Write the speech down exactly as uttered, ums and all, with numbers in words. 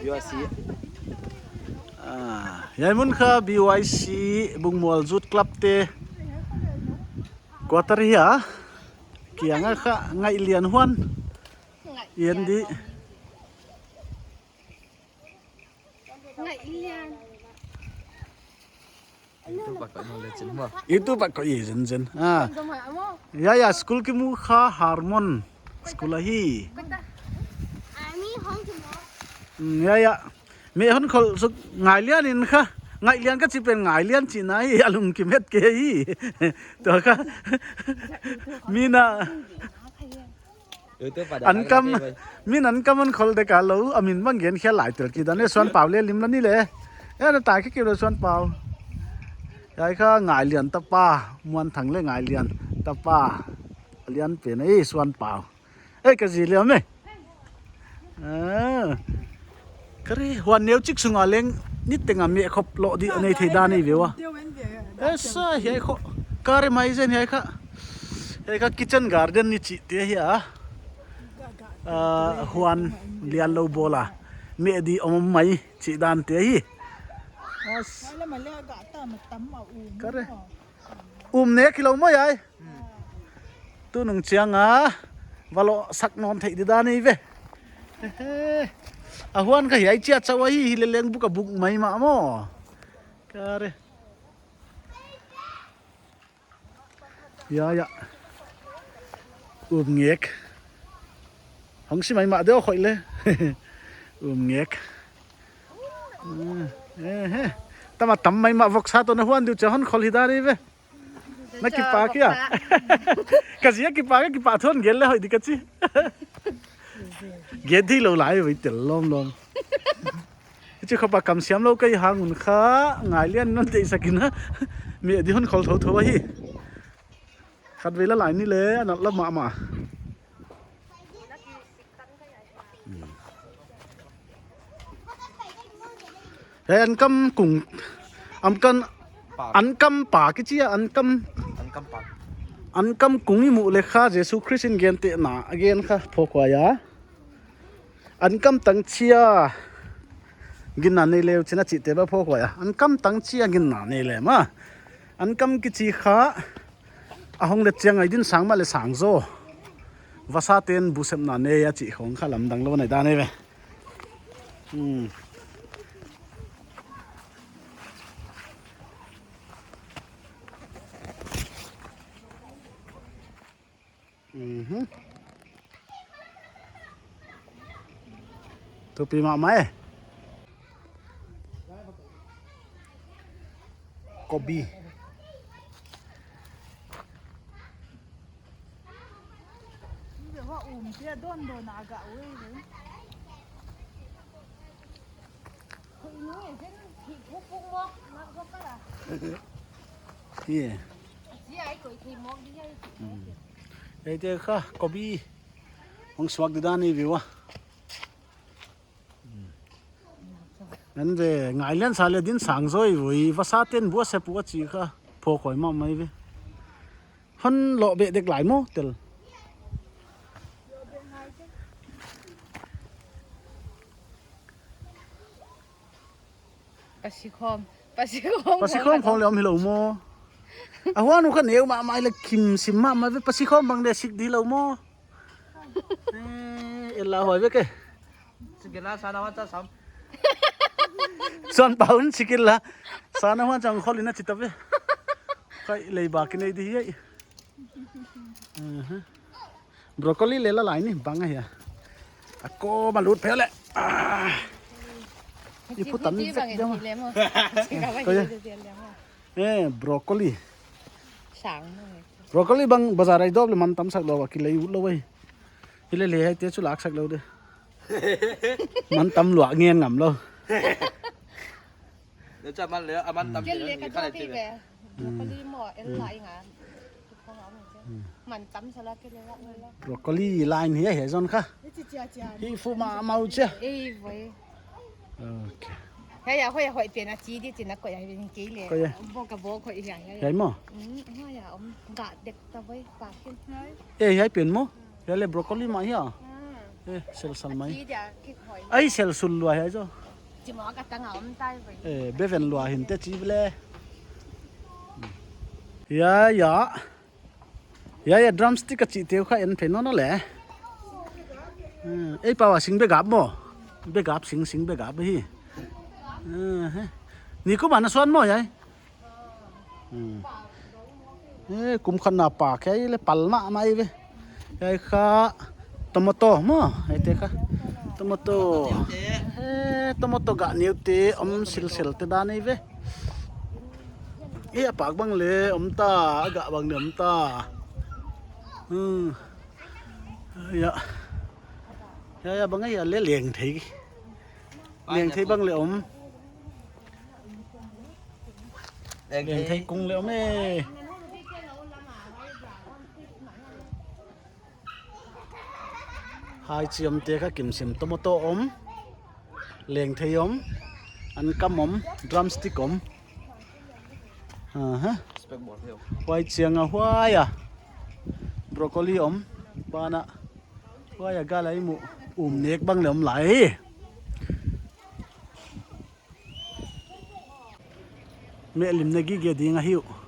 B Y C. Ah, hiai mun kha B Y C Bungmual Youth Club te quarter hi a. Kiang a kha Ngaihlian huan. Ngaihlian. Yen di. Ngaihlian. YouTube ah koih zenzen. Ah. Ya, ya, school kimu kha Harmon school ahi. Mm, ya, ya. Mi hon khol suk Ngaihlian in kha. Ngaihlian ka chi pen Ngaihlian chihna hi a lungkim het kei hi. Tua kha. Mi na Ankam, min Ankam hon khol dek a lou, a min bang gen khia lai tel kei dan e, Suanpau le lim la ni le. E na ta ki kilo Suanpau. Hiai kha Ngaihlian tapa, Muanthang le Ngaihlian tapa. Lian pen e Suanpau. E ka zi le me. Ah. Kare, huan neu chik sunga leng niteng a meh khop lou di a nei thei dan ei ve ua. Esa, hiai kho. Kare mai zen hiai kha. Hiai kha kitchen garden ni chih te hi a. Ah, huan lian lou bawl a. Meh di om mai chih dan te hi. As. Kare. Um nek hilou maw hiai. Tunung chiang a va lo sak nawn thei di dan ei ve. A huan kha hiai chiat chauh ahi, hi le leng buk a buk mai mah maw. Kare. Ya, ya. Um ngek. Hong si mai mah deuh khoih le. Um ngek. Eh, eh, eh. Tama tam mai mah vok sa toh na huan diu chia hon khol hi dan ei ve. Na kipak hia? Ka zi a kipak, kipak thon gel le hoih di ka chi. Gel di lou lai ve tel lom lom. Chi khopa kam siam lou ka hi hang un kha Ngaihlian non te sa kina. Mi di hon khol thotho ahi. Khat vei la lai ni le, a nat la mahmah. He Ankam kung, Ankam, Ankam pa kichi a, Ankam. Ankam pa. Ankam kung i muh le kha Jesu Christ in gentehna a gen kha phawk huai a. Ankam tang chia ginna nei le uh chihna chihte bang phawk huai a. Ankam tang chia ginna nei le mah. Ankam kichi kha a hong let chiang a i din sang mah le sang zaw. Vasa ten bu sepna nei a chih khong kha lamdang lou nei dan ei ve. Hmm. Mhm. Thupi mahmah e. Kobi. Hiai. Hmm. Hiaite kha kobi hong suak di dan i view a. Nan ve Ngaihlian sa le din sang zaw ei ve, vasa ten bu a sep uh a chi kha phawk huai mahmah ei ve. Hon loh beh dek lai maw tel. Pasikhawm. Pasikhawm. Pasikhawm khawng le om hilou maw. A huan uh kha neu mahmah le kim sim mahmah ve, pasikhawm bang le sik di lou maw. Eh, ella huai ve ke. Sikila sana huan cha sam. Suanpau in sikila sana huan chang khol in a chi ta ve. Kai lei ba ki nei di hiai. Mhm. Broccoli le la lai ni bang a hia. A ko ma lut phe le. Ah. I phu tan vek diam a. Ko ye. Eh, broccoli. Sang maw. Broccoli bang bazar a i dawp le man tam sak lou a ki lei ut lou ei. Hi le le hiaite chu lak sak lou de. Man tam luah ngen ngam lou. Leh cha man le, a man tam. Kel le ka kha le cha ti pi ve. Broccoli maw, el la inga. Man tam sa la kel le la la. Broccoli line hi, hi zon kha. Hi fu ma mau che. Ei voi. Okay. Hei ya, hoi, hoi, pian a chi di chin a koi a, hei ni kei le. Koi a. Bo ka bo koi ya, ya. Hei mo? Mm, hoi ya, om ga dek ta voi, pa kin. Eh, hei pian mo? Hei le broccoli ma hia. Ah. Eh, sel sal mai. Ai, sel sul lua hi zo. Eh, beven lua hin te chi le. Ya, ya. Ya, ya, drumstick a chi teu kha en phei nawn le. Eh, ei pau a sing begap maw. Begap sing, sing begap hi. Eh, ni kum ana suan maw ya. Hmm. Eh, kum khat na pa kei le pal mahmah ve. Hiai kha tomato maw, hiaite kha. Tomato. Eh, tomato gah neu te om silsel te dan ei ve. Eh, a pak bang le om ta, a gah bang le om ta. Hmm. Ya. Ya, ya, bang ai a le leng thei. Leng thei bang le om. Leng thei kung le om e. Hai chiam te kha kimsim tomato om. Leng thei om. An kam om. Drumstick om. Aha. Huai chiang a huai a. Broccoli om. Bana. Huai a gal ai mu. Um nek bang le om lai. Meh lim na gige ding ahi uh.